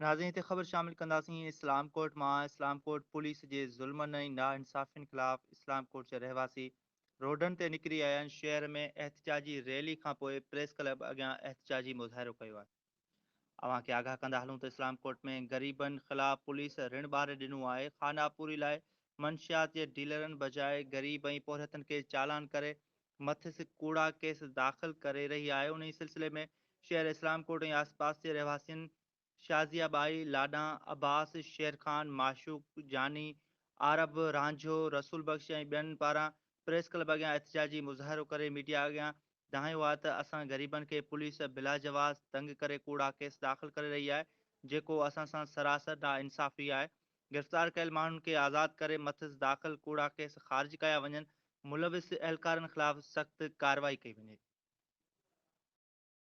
ناظرين هتي خبر شامل ڪنداسين اسلام ڪوٽ مان اسلام ڪوٽ پوليس جي ظلمن ۽ ناانصافين خلاف اسلام ڪوٽ جا رهواسي روڊن تي نڪري آيا آهن شهر ۾ احتجاجي ريلي کانپوء پريس ڪلب اڳيان احتجاجي مظاهرو ڪيو آهي اوهان کي آگاهه ڪندا هلون ته اسلام ڪوٽ ۾ غريبن خلاف پوليس رڻ ٻاري ڏنو آهي خانه پوري لاء منشيات جي ڊيلرن بجاء غريب ۽ پورهيتن کي چالان ڪري مٿس ڪوڙا ڪيس داخل ڪري رهي آهي انهي سلسلي ۾ شهر اسلام ڪوٽ ۽ آسپاس جي رهواسين شازيه ٻائي، لاڏان، عباس، شير خان، معشوق، جاني، عارب، رانجهو، رسول بخش ۽ ٻين پاران پريس ڪلب اڳيان احتجاجي مظاهرو ڪري ميڊيا اڳيان دانهيو آهي ته اسان غريبن کي پوليس بلاجواز تنگ ڪري ڪوڙا ڪيس داخل ڪري رهي آهي جيڪو اسان سان سراسر ناانصافي آهي گرفتار ڪيل ماڻهن کي آزاد ڪري مٿس داخل ڪوڙا ڪيس خارج ڪيا وڃن ملوث اهلڪارن خلاف سخت ڪارروائي ڪئي وڃي.